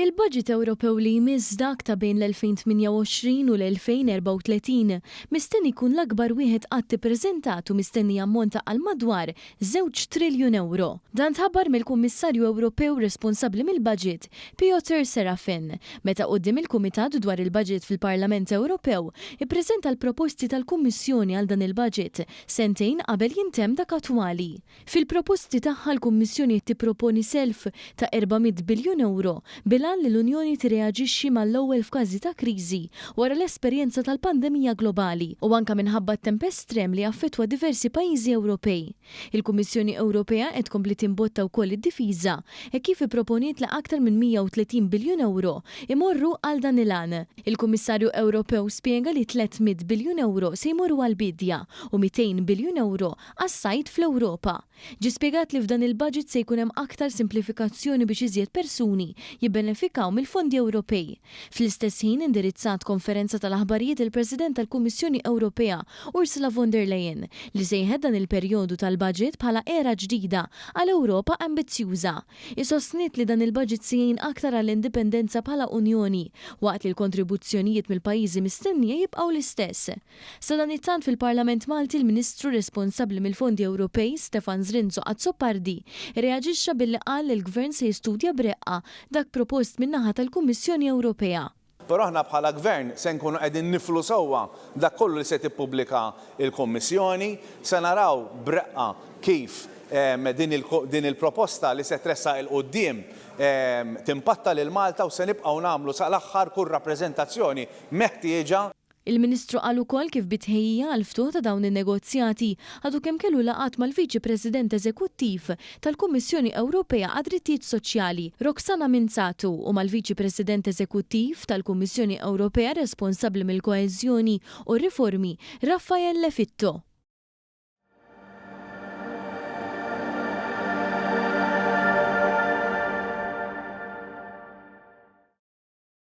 Il-baġit Ewropew li jmiss, dak ta' bejn l-2028 u l-2034, mistenni jkun l-akbar wieħed qatt ippreżentat u mistenni jammonta għal madwar żewġ triljun ewro. Dan tħabbar mill-Kummissarju Ewropew responsabbli mill-baġit, Piotr Serafin, meta quddiem il-Kumitat dwar il-Baġit fil-Parlament Ewropew ippreżenta l-proposti tal-Kummissjoni għal dan il-baġit sentejn qabel jintemm dak attwali. Fil-proposti tagħha l-Kummissjoni qed tipproponi self ta' 400 biljun ewro bil-għan li l-Unjoni tirreaġixxi mal-ewwel f'każi ta' kriżi wara l-esperjenza tal-pandemija globali u anke minħabba t-temp estrem li affettwa diversi pajjiżi Ewropej. Il-Kummissjoni Ewropea qed tkompli timbotta wkoll id-difiża hekk kif ipproponiet li aktar minn 130 biljun ewro imorru għal dan il-għan. Il-Kummissarju Ewropew spjega li 300 biljun ewro se jmorru għall-biedja u 200 biljun ewro għas-sajd fl-Ewropa. Ġie spjegat li f'dan il-baġit se jkun hemm aktar simplifikazzjoni biex iżjed persuni jibbenefikaw mill-fondi Ewropej. Fl-istess ħin indirizzat konferenza tal-aħbarijiet il-President tal-Kummissjoni Ewropea Ursula von der Leyen li sejħet dan il-perjodu tal-baġit bħala era ġdida għal Ewropa ambizzjuża. Hi sostniet li dan il-baġit se jgħin aktar għall-indipendenza bħala Unjoni waqt li l-kontribuzzjonijiet mill-pajjiżi mistennija jibqgħu l-istess. Sadanittant fil-Parlament Malti l-Ministru responsabbli mill-Fondi Ewropej Stefan Zrinzo Azzopardi rreaġixxa billi qal li l-Gvern se jistudja b'reqqa dak propost min-naħa tal-Kummissjoni Ewropea. Però aħna bħala Gvern se nkunu qegħdin niflu sewwa dak kollu li se tippubblika l-Kummissjoni, se naraw b'reqqa kif din il-proposta li se tressaq 'il quddiem timpatta lil Malta u se nibqgħu nagħmlu sal-aħħar kull rappreżentazzjoni meħtieġa. Il-Ministru qal ukoll kif bi tħejjija għall-ftuħ ta' dawn in-negozjati għadu kemm kellu laqgħat mal-Viċi President Eżekuttiv tal-Kummissjoni Ewropea għad-Drittijiet Soċjali, Roxana Minzatu u mal-Viċi President Eżekuttiv tal-Kummissjoni Ewropea responsabbli mill-Koeżjoni u r-Riformi, Raffaelle Fitto.